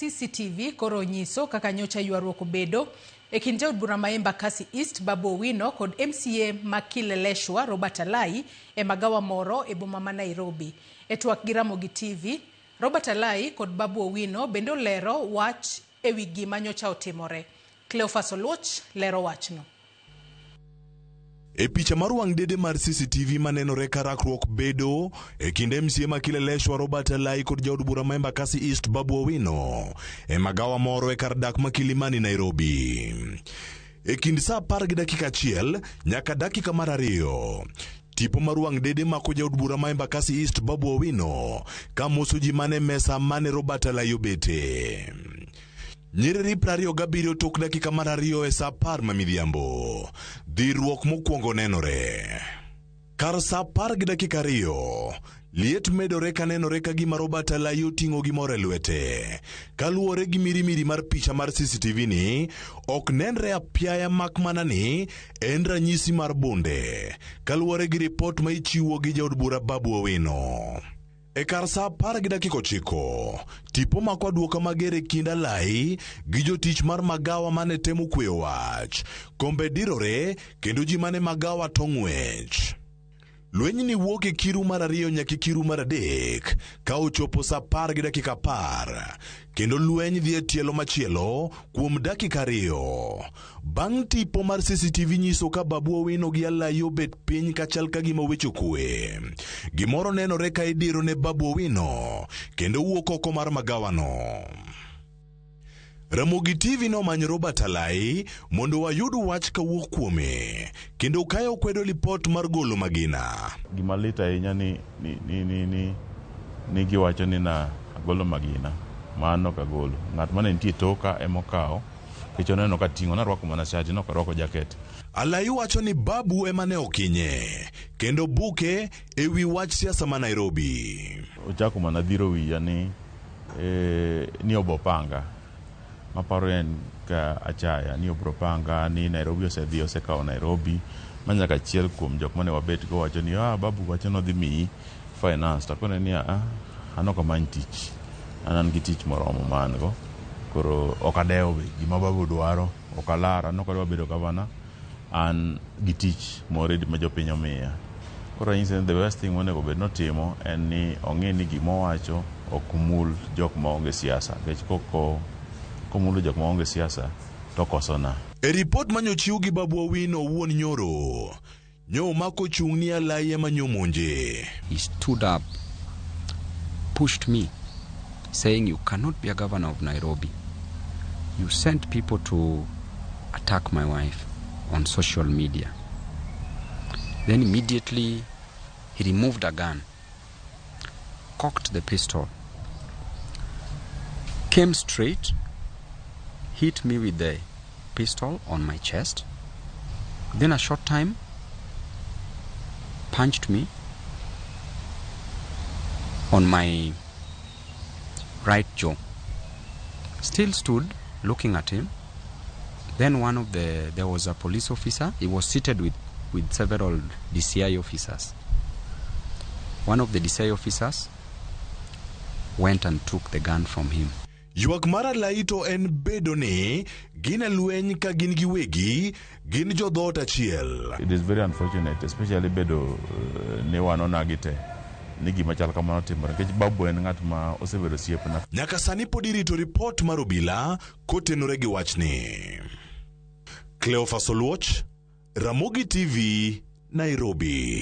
CCTV koro onyiso kaka nyocha ywaruok obedo e kind jaod bura ma Embakasi East Babu Owino kod MCA ma Kileleshwa Robert Alai e magawa moro e boma ma Nairobi. E twak gi Ramogi TV, Robert Alai kod Babu Owino bende olero wach ewi gima nyocha otimore. Cleophas Oluoch lero wachno. E picha mar wang' dede mar CCTV manenore ka rakruok bedo e kind MCA ma Kileleshwa Robert Alai kod jaod bura ma Embakasi East Babu Owino e magawa moro e kar dak ma Kilimani, Nairobi. E kind saa 11:01 nyaka dakika mar 2, tipo mar wang' dede mako jaod bura ma Embakasi East Babu Owino ka moso ji mane mesa mane Robert Alai obete. Nyiriri 27 tok dakika mar 2 e saa 10 ma midhiambo. Dhirruok mokwongo nenore. Kar saa 10:02, liet medore ka nenore ka gima Robert Alai oting'o gimoro e lwete. Kaluwore gi mirimiri mar picha mar CCTV ni, ok nenre apiaya mak mana ni en ranyisi mar bunde. Kaluwore gi ripot ma ichiwo gi jaod bura Babu Owino. E kar saa 10:09, tipo mako aduoka mager e kind Alai gi jotich mar magawa mane temo kweyo wach. Kombe dirore kendo ji mane magawa to ng'wech. Lwenyni wuok e kiru mar 2 nyaka e kiru mar 3 ka ochopo saa 10:10 kendo lweny dhi e tielo machielo kuom dakika 2. Bang' tipo mar CCTV nyiso ka Babu Owino gi Alai obet piny kachal ka gima weche okwe. Gimoro nenore ka idiro ne Babu Owino kendo wuok oko mar magawano. Ramogi TV nomanyo Robert Alai mondo wayud wach kawuok kuome kendo kae okwedo lipot mar golo magina. Gima lit ahinya ni giwacho ni na agolo magina, mano ok agolo. Ng'at mane nitie toka ema okawo, nikech oneno ka ting'o, narwako mana shati, nok arwako jaket. Alai wacho ni Babu ema ne okinye kendo buke e wi wach siasa ma Nairobi. Ochako mana dhiro wiya ni obo panga. Maparo en ka achaya ni obro panga ni Nairobi osedhi osekawo Nairobi ma nyaka achiel kuom jok mane wabet go wacho ni Babu wacho nodhi miyi finance to akone ni an ok amany tich an gi tich moromo ma an go koro ok adewo be gima Babu dwaro ok alar an ok adwa bedo gavana an gi tich ma already ma jopiny omiya koro anyise ni the best thing monego bed notimo en ni ong'e ni gimowacho ok mul jok maonge siasa nikech komulo jok maonge siasa to kosona. E ripot manyochiw gi Babu Owino owuon nyoro, nyo mako chung' ni Alai ema nyomonje. He stood up, pushed me, saying, "You cannot be a governor of Nairobi. You sent people to attack my wife on social media." Then immediately he removed a gun, cocked the pistol, came straight, hit me with the pistol on my chest. Then a short time, punched me on my right jaw. Still stood looking at him. Then there was a police officer. He was seated with several DCI officers. One of the DCI officers went and took the gun from him. Ywak mar Alai to en bedo ni gin e lweny ka gin giwegi gin jodhoot achiel. It is very unfortunate, especially bedo ni wan onagi te ni gima chal kamano timore nikech Babu en ng'at ma osebedo osiepna. Nyaka sani pod irito ripot mar obila kotenore gi wachni. Cleophas Oluoch, Ramogi TV, Nairobi.